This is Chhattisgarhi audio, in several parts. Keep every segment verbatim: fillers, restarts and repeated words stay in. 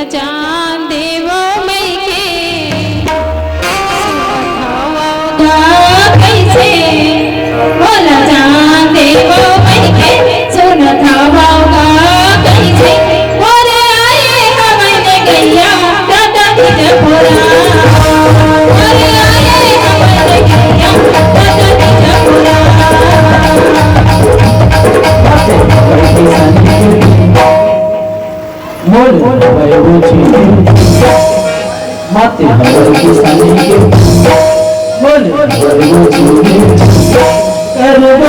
जान देवो मइके, सुनत हवव गा कइसे? मोला जान देवो मइके, सुनत हवव गा कइसे? मोरे आए हवय ने गइया, दादा दीजा बोला। मोरे आए हवय ने गइया, दादा दीजा बोला। मोल भय बुझी, माते हमर किसानी के। मोल भय बुझी, करबो।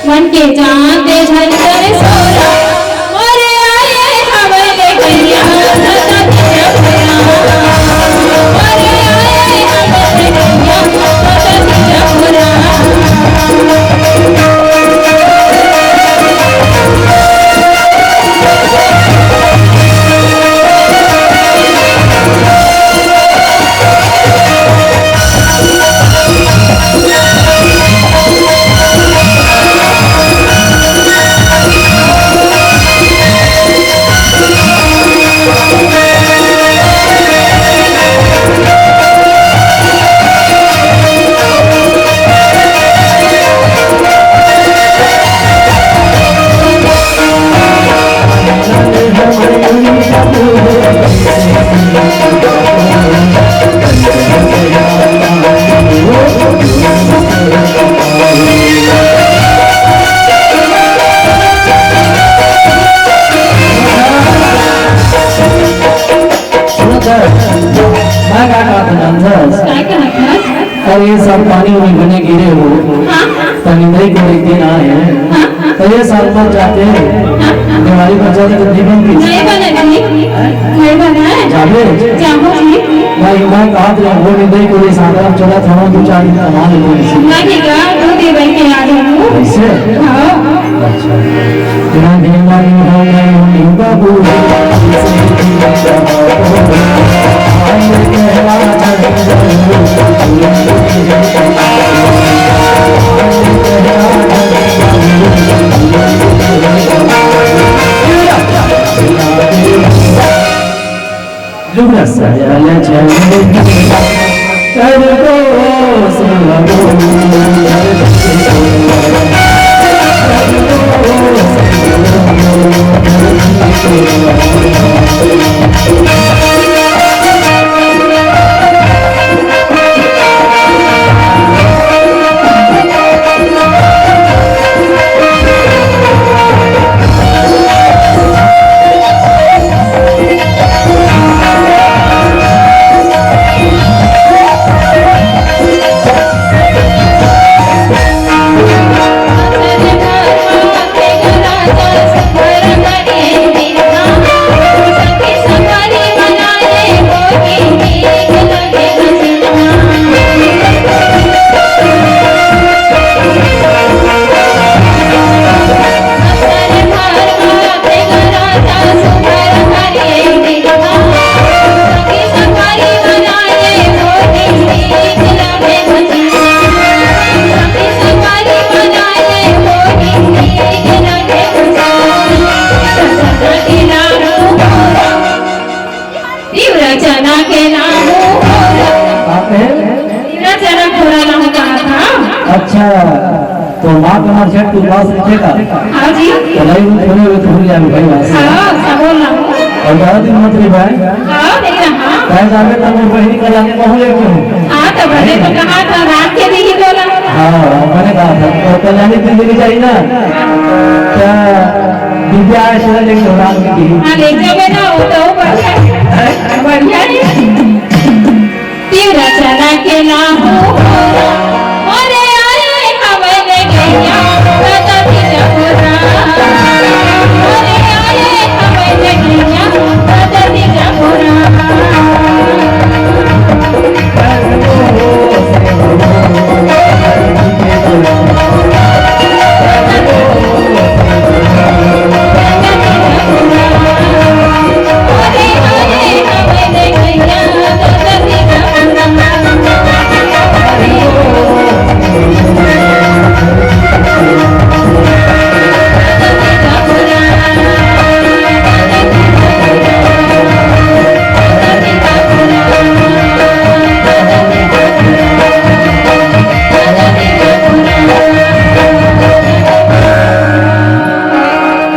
मन के जान दे झन कर सोरा, मोरे आए हवय ले गइया, सदा के जमुना। मोरे आए हवय ले गइया, सदा के जमुना। सुन कर, मैं का कहत हंव जानथस? काय कहत हस? अरे, ये सब पानी उनी बने गिरे हो। हाँ। त निंदई के एक दिन आए हैं। हाँ, हाँ। त ये साल मत जाते। हाँ, हाँ। दिवाली पर जाते तो नहीं बनती। नहीं बने जी। नहीं बने। जाबे? जाहूं जी। भाई, मैं कहत रहा हूँ, वो निंदई के लिए साथ में चला था, दो चार दिन कमा लेते हैं इसी। लगेगा, दो दिन रह के आ जाऊँ। ऐसे? हाँ। अच्छा। तो माँ का मरछट तू पास लिखेगा। हाँ जी। तो भाई, वो थोड़े हुए तो भूल जाएंगे भाई, बात से। हाँ, सब बोल रहा हूँ। और ज्यादा दिन मत रही भाई। हाँ, नहीं रहा। भाई जावे तो मोर बहिनी का लाने कहूँ लेके हूँ। हाँ, तो भले तो कहा था, रात के भी ही बोला। हाँ, मैंने कहा था, तो कल्याणी दीदी भी चाहिए ना। क्या दिव्या आशीर्वाद लेके रात में की? हाँ, ले जाओ बेटा, वो तो बढ़िया है। बढ़िया है। तिवरा चना के लाहू हो, अरे आए हवै ले गैया, दादा जी जमुना। अरे आए हवै ले गैया, दादा जी जमुना।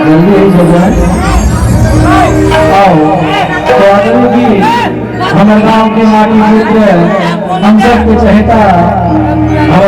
जल्दी ही हो जाए। आओ, तो आदरणीय जी, हमारे गांव के माटी पुत्र, हम सबके चहेता, हमारे